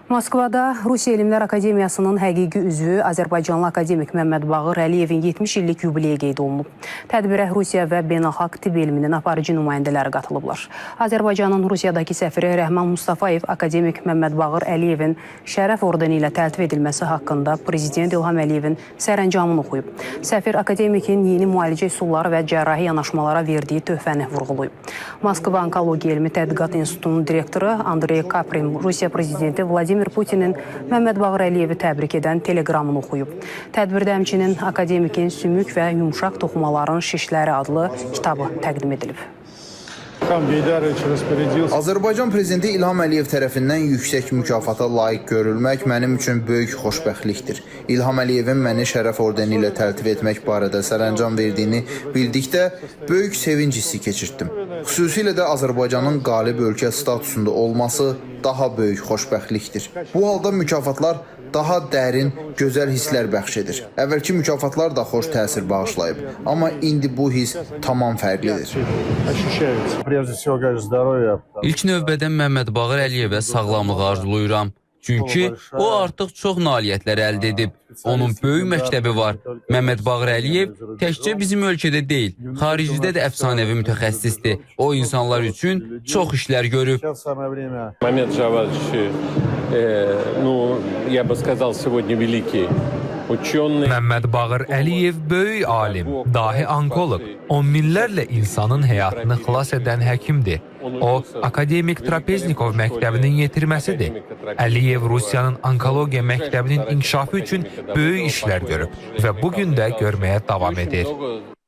Moskvada Rusiya Elmlər Akademiyasının həqiqi üzvü Azərbaycanlı akademik Məmməd Bağır Əliyevin 70 illik yubileyi qeyd olunub. Tədbirə Rusiya və beynəlxalq tibb elminin aparıcı nümayəndələri qatılıblar. Azərbaycanın Rusiyadakı səfiri Rəhman Mustafayev akademik Məmməd Bağır Əliyevin şərəf ordeni ilə təltif edilməsi haqqında Prezident İlham Əliyevin sərəncamını oxuyub. Səfir akademikin yeni müalicə üsulları və cərrahi yanaşmalara verdiyi töhfəni vurğulayıb. Moskva Onkologiya Elmi Tədqiqat İnstitutunun direktoru Andrey Kaprin Rusiya prezidenti Vladimir Putinin Məmməd Bağır Əliyevi təbrik edən teleqramını oxuyub. Tədbirdə həmçinin akademikin Sümük və yumşaq toxumaların şişləri adlı kitabı təqdim edilib. İlham Geydarovич распорядился. Azərbaycan prezidenti İlham Əliyev tərəfindən yüksək mükafata layiq görülmək mənim üçün böyük xoşbəxtlikdir. İlham Əliyevin məni şərəf ordeni ilə təltif etmək barədə sərəncam verdiyini bildikdə böyük sevinc hissi keçirtdim. Xüsusilə də Azərbaycanın qalib ölkə statusunda olması daha böyük xoşbəxtlikdir. Bu halda mükafatlar daha dərin, gözəl hisslər bəxş edir. Əvvəlki mükafatlar da xoş təsir bağışlayıb, amma indi bu hiss tamam fərqlidir. Ощущается. Прежде всего, конечно, здоровья. İlk növbədə Məmməd Bağır Əliyevə sağlamlıq arzulayıram. Çünki o artıq çox nailiyyətlər əldə edib. Onun böyük məktəbi var. Məmməd Bağır Əliyev təkcə bizim ölkədə deyil, xaricdə də əfsanəvi mütəxəssisdir. O insanlar üçün çox işlər görüb. Сейчас самое время. Мамед Джавадович, ну, я бы сказал, сегодня великий ученый. Məmməd Bağır Əliyev böyük alim, dahi onkoloq, on minlərlə insanın həyatını xilas edən həkimdir. O, akademik Trapeznikov məktəbinin yetirməsidir. Əliyev Rusiyanın onkologiya məktəbinin inkişafı üçün böyük işlər görüb və bu gün də görməyə davam edir. Много